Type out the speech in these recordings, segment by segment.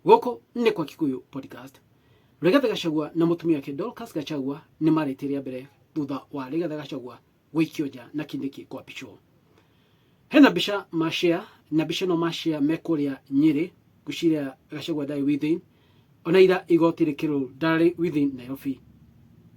Gũkũ nĩ kwa Kikuyu Podcast. Rigathĩ Gachagua na mũtumia wake Dorcas Gachagua nĩ marĩtie rĩa mbere thutha wa Rigathĩ Gachagua gũikio nja na Kindiki kwapishwo. Hena mbica ma share na mbica ĩno ma share me kũrĩa Nyĩrĩ, ngwĩciria Gachagua ndarĩ within, ona ira igoti rĩkĩrwo ndarĩ within Nairobi,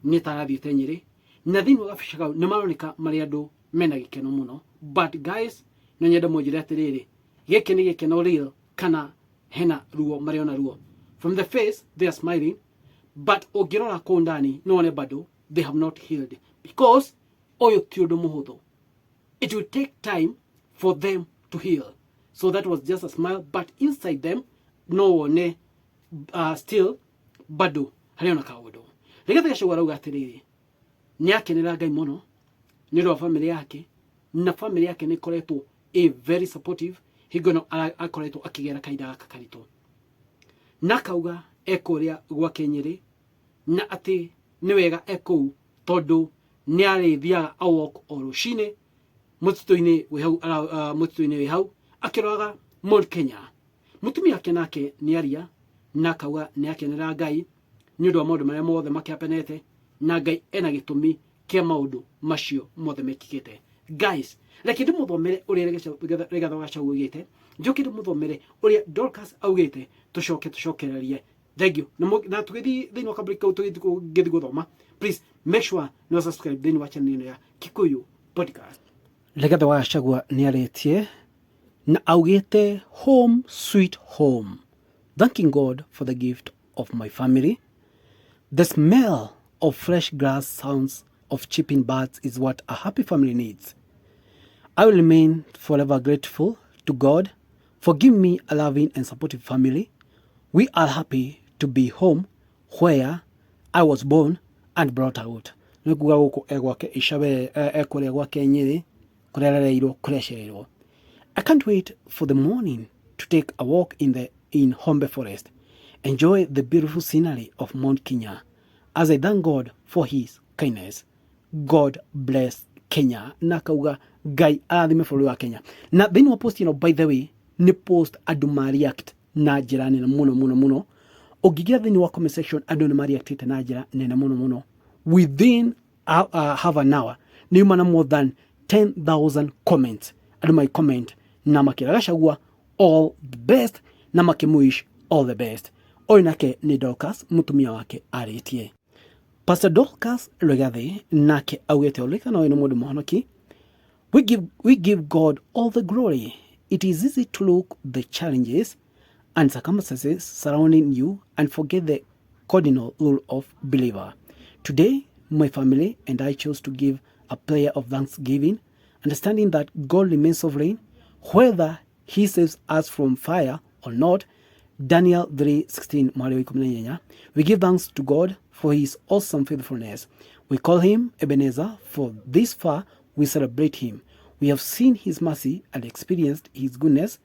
nĩ ta arathiĩte Nyĩrĩ, na thĩinĩ wa gabica kau nĩ maroneka marĩ andũ mena gĩkeno mũno. But guys, no nyende mũnjĩre atĩrĩrĩ, gĩkĩ nĩ gĩkeno real kana hena ruo marĩ ona ruo? From the face they are smiling, but ũngĩrora kũu ndani no wone bado they have not healed, because ũyũ ti ũndũ mũhũthũ. It will take time for them to heal. So that was just a smile, but inside them no wone still bado harĩ ona kaũndũ. Rigathĩ Gachagua arauga atĩrĩrĩ, nĩ akenera Ngai mũno nĩ ũndũ wa famĩlĩ yake, na famĩlĩ yake nĩ ĩkoretwo ĩ very supportive hingo ĩno akoretwo akĩgera kahinda gaka karitũ, na akauga ekũrĩa gwake Nyĩrĩ na atĩ nĩ wega ekũu tondũ nĩ arĩthiaga a walk o rũcinĩ mũtitũ-inĩ wĩ hau, mũtitũ-inĩ wĩ hau akĩroraga Mount Kenya. Mũtumia wake nake nĩ aria na akauga nĩ akenera Ngai nĩ ũndũ wa maũndũ marĩa mothe makĩhapenete, na Ngai ena gĩtũmi kĩa maũndũ macio mothe mekĩkĩte. Guys, reke ndĩmũthomere ũrĩa Rigathĩ Gachagua augĩte, njoke ndĩmũthomere ũrĩa Dorcas augĩte, tũcoke tũcokererie. Thank you. Na tũgĩthiĩ thĩinĩ wa kabreak kau, tũgĩthiĩ gũthoma, please make sure no subscribe thĩinĩ wa channel ĩno ya Kikuyu Podcast. Rigathĩ wa Gachagua nĩ arĩtie na augĩte, "Home sweet home, thanking God for the gift of my family. The smell of fresh grass, sounds of chirping birds is what a happy family needs. I will remain forever grateful to God for giving me a loving and supportive family. We are happy to be home where I was born and brought out." Nĩ kuga gũkũ e gwake Icawe, e kũrĩa gwake Nyĩrĩ, kũrĩa arereirwo, kũrĩa acereirwo. "I can't wait for the morning to take a walk in Hombe Forest. Enjoy the beautiful scenery of Mount Kenya as I thank God for his kindness. God bless Kenya." Na akauga Ngai arathime bũrũri wa Kenya. Na thĩinĩ wa post ĩno, by the way, nĩ post andũ ma react na njĩra nene mũno mũno mũno. Ũngĩingĩra thĩinĩ wa comment section, andũ nĩ ma reactĩte na njĩra nene mũno mũno. Within half an hour nĩ yuma na more than 10,000 comments, andũ mai comment na makĩra Gachagua all the best na makĩmwish all the best. Ũyũ nake nĩ Dorcas, mũtumia wake, arĩtie. Pastor Dorcas Rigathi nake augĩte, ũririkana ũyũ nĩ mũndũ mũhonoki, We give God all the glory. It is easy to look the challenges and circumstances surrounding you and forget the cardinal rule of believer. Today, my family and I chose to give a prayer of thanksgiving, understanding that God remains sovereign, whether He saves us from fire or not." Daniel 3:16 mwari wa 18. "We give thanks to God for His awesome faithfulness. We call Him Ebenezer, for this far we celebrate Him. We have seen His mercy and experienced His goodness.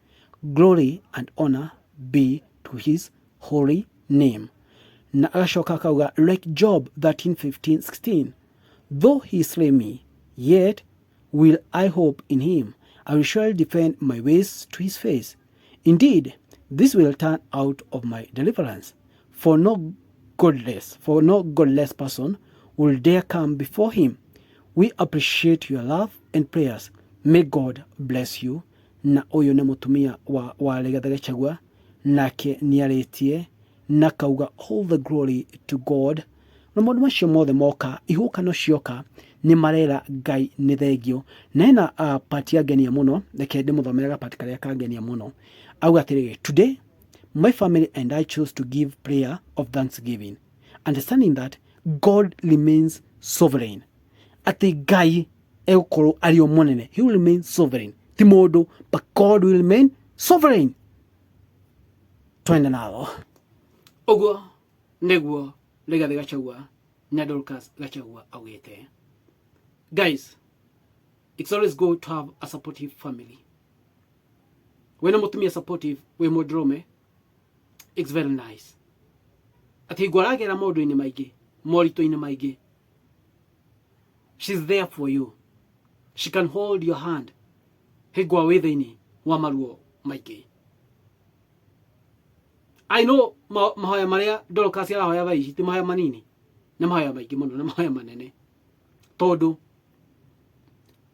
Glory and honor be to His holy name." Na agacoka akauga, "Like Job 13 15 16, though He slay me, yet will I hope in Him. I will surely defend my ways to His face. Indeed, this will turn out of my deliverance. For no godless person will dare come before Him. We appreciate your love and prayers. May God bless you." Na ũyũ nĩ mũtumia wa Rigathĩ Gachagua, nake nĩarĩtie na kauga all the glory to God. Na maũndũ macio mothe moka, ihuhũkano cioka, nĩ marera Ngai nĩ thengio. Na ena part yangenia mũno, reke ndĩmũthomere gapart karĩa kangenia mũno. Auga atĩrĩrĩ, "Today my family and I chose to give prayer of thanksgiving, understanding that God remains sovereign." Atĩ Ngai egũkorwo arĩ o mũnene. He will remain sovereign, ti mũndũ, but God will remain sovereign. Twende nalo. Ũguo nĩguo Rigathĩ Gachagua na Dorcas Gachagua augĩte. Guys, it's always good to have a supportive family. Wĩna mũtumia supportive, wĩ mũndũrũme, it's very nice. Atĩ hingo aragera maũndũ-inĩ maingĩ, moritũ-inĩ maingĩ, she's there for you. She can hold your hand hingo wĩ thĩinĩ wa maruo maingĩ. I know mahoya maria Dorcas arahoya thaa ici ti mahoya manini, nĩ mahoya maingĩ mũno, nĩ mahoya manene, tondũ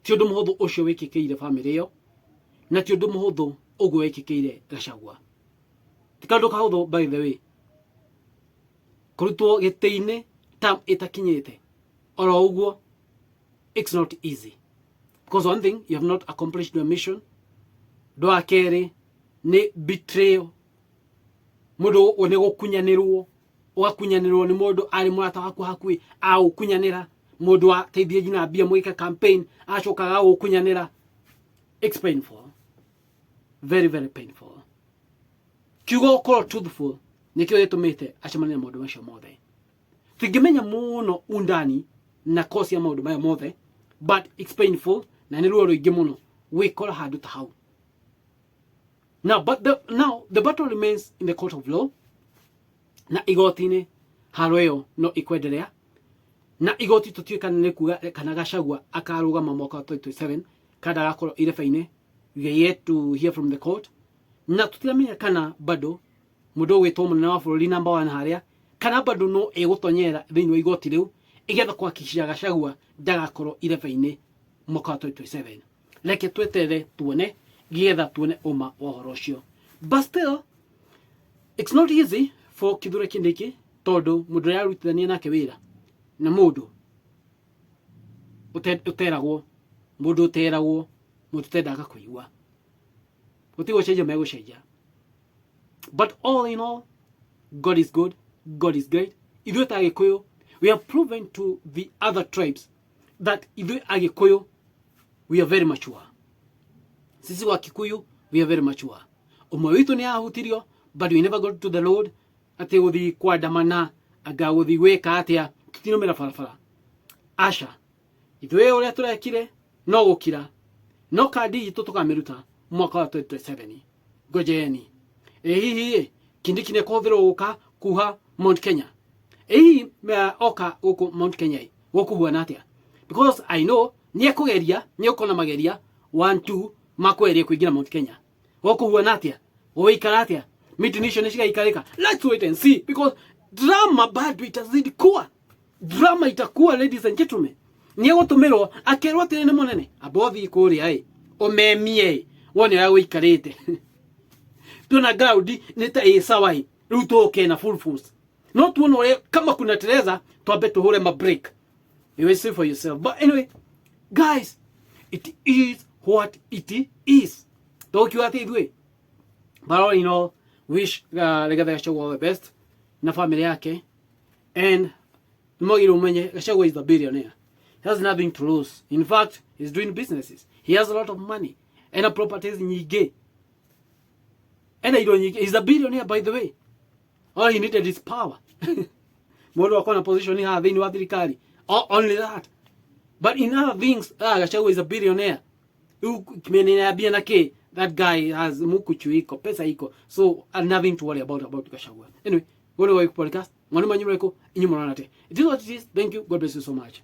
ti ũndũ mũhũthũ ũcio wĩkĩkĩire bamĩrĩ ĩyo, na ti ũndũ mũhũthũ ũguo wĩkĩkĩire Gachagua. Ti kaũndũ kahũthũ, by the way, kũrutwo gĩtĩ-inĩ term ĩtakinyĩte oro ũguo. It's not easy because, one thing, you have not accomplished your mission. Ũndũ wa kerĩ nĩ betrayal, mũndũ nĩ gũkunyanĩrwo, ũgakunyanĩrwo nĩ mũndũ arĩ mũrata waku hakuhĩ, agũkunyanĩra mũndũ wateithie nginya mbia mũgĩka campaign, acoka agagũkunyanĩra. It's painful, very very painful. Kiugo gũkorwo truthful nĩkĩo gĩtũmĩte acemanie na maũndũ macio mothe. Tingĩmenya mũno undani na cause ya maũndũ maya mothe, but it's painful na nĩ ruo rũingĩ mũno gwĩkora handũ ta hau. Now, but the, now the battle remains in the court of law, na igoti-inĩ haro ĩyo no ikwenderea, na igoti tũtiũĩ kana nĩ kuga kana Gachagua akarũgama mwaka wa 2027 kana ndagakorwo irebe-inĩ. We are yet to hear from the court, na tũtiramenya kana bado mũndũ ũgwĩtwo mũnene wa bũrũri number one harĩa kana bado no ĩgũtonyera thĩinĩ wa igoti rĩu igetha kuhakikisha Gachagua ndagakorwo irebe-inĩ mwaka wa 2027. Reke tweterere tuone, getha tuone ũma wa ũhoro ũcio. But still, it's not easy for Kithure Kindiki, tondũ mũndũ ũrĩa arutithania nake wĩra na mũndũ ũteragwo, mũndũ ũteragwo, mũndũ ũtendaga kũigua gũtigũcenjia megũcenjia. But all in all, God is good, God is great. Ithuĩ ta Agĩkũyũ, we have proven to the other tribes that ithuĩ Agĩkũyũ, we are very mature. Sisi wa Kikuyu, we are very mature. Ũmwe witũ nĩ ahutirio, but we never got to the road atĩ gũthiĩ kwandamana, anga gũthiĩ gwĩka atĩa, tũtinumĩra barabara, aca. Ithuĩ ũrĩa tũrekire no gũkira, no kandi itũ tũkamĩruta mwaka wa 2027. Ngojeni, ĩ hihi ĩ Kindiki nĩ kũhũthĩrwo gũka kuha Mount Kenya? Ĩ hihi oka gũkũ Mount Kenya ĩ gũkũhuana atĩa? Because I know nĩ ekũgeria, nĩ egũkorwo na mageria 1 2 makũgeria kũingĩra Mount Kenya. Gũkũhuana atĩa? Gũgũikara atĩa? Meeting icio nĩ cigaikarĩka? Let's wait and see, because drama bado itazidi kuwa, drama itakuwa. Ladies and gentlemen, nĩ egũtũmĩrwo akerwo atĩrĩ nĩ mũnene, amba ũthiĩ kũrĩa ĩ ũmemie ĩ wone ũrĩa gũikarĩte, tuona ground nĩ ta ĩ sawa ĩ, rĩu tũke na full force. No tuona ũrĩa kama kuna tereza, twambe tũhũre ma break. You will see for yourself. But anyway, guys, it is what it is. Tũkiuga atĩ ithuĩ, but all in all, wish Rigathi Gachagua all the best na family yake, and mwagĩrĩirwo ũmenye Gachagua is a billionaire. He has nothing to lose. In fact, he's doing businesses, he has a lot of money ena properties nyingĩ, ena indo nyingĩ. He's a billionaire, by the way. All he needed is power. Mũndũ akorwo na position haha thĩinĩ wa thirikari. Only that. But in other things, Gachagua is a billionaire. Rĩu mĩena ya mbia na kĩ, that guy has mukuchu iko, pesa iko, so nothing to worry about Gachagua. Anyway, go to podcast mwani manyu reko inyu murona ate. It is what it is. Thank you. God bless you so much.